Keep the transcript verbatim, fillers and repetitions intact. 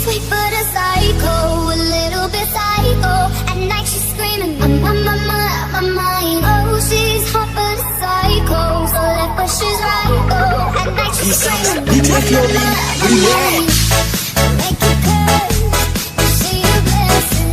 Sweet but a psycho, a little bit psycho. At night she's screaming, I'm, I'm, I'm, I'm, I'm, I'm, oh, she's hot but a psycho. So left but she's right, oh. At night she's screaming, D J Flow Remix. Make it curse, see your blessing.